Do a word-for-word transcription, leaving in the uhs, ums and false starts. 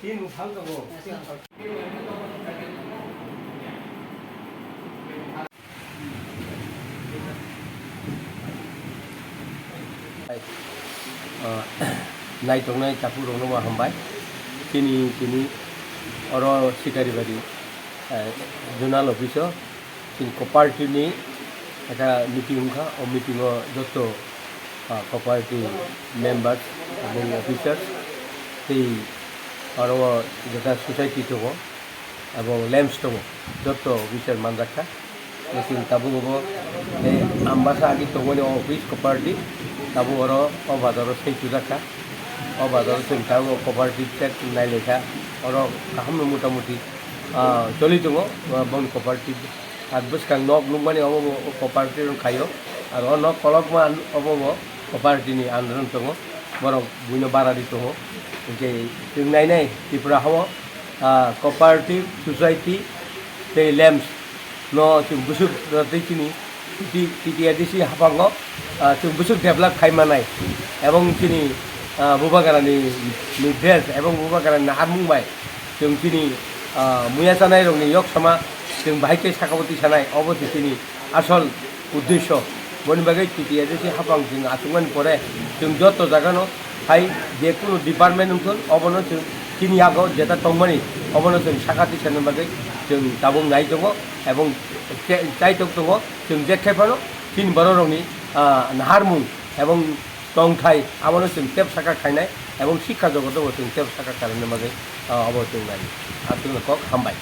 Ah, naitongnai takhuk rokno bo hambai. Chini, chini oro Sikaribari, eh, zonal office o chini cooperative ni ekta meeting wngkha. O meeting o joto, ah, cooperative members ebong officers tei oro o jeta society tongo. Abo lamps tongo, joto officer manjak kha. Chwng tabuk obo tei Ambasa agi tongmani o office cooperative, tabuk oro o bazar o sei chujak kha. O bazar o chwng tabuk o cooperative check nailai kha. Oro kaham no motamuti, ah, choli tongo, ah, boni cooperative. Ar bwskang nok nukmani obo bo cooperative rok khaio. Ar o nok kolokma obo bo cooperative ni under o tongo. Borok buino bara ri tongo. Hinkhe chwng nainai Tripura hao, ah, cooperative society tei lamps no chwng bwswk tei chini T T A D C haphango, ah, chwng bwswk develop khai manai. Ebong chini, ah, Bubagrani ni dress ebong Bubagrani naharmung bai chwng chini, ah, muya chanai rokni yok sama chwng bahai khe saka o twi sanai, obo se chini asol uddesho. Boni bagwi T T A D C haphang chwng achukmani pore chwng joto jagano hai je kunu department wngthun, obono chwng chini yago jeta tongmani obono chwng saka twi sanani bagwi chwng tabuk nai tongo ebong chai tok tongo. Chwng je khe phano chini borok rokni, ah, naharmung ebong tongthai abono chwng tep saka khainai ebong sikha jogoto bo chwng tep saka khainani bagwi, ah, obo chwng nai. Aswkno kok hambai.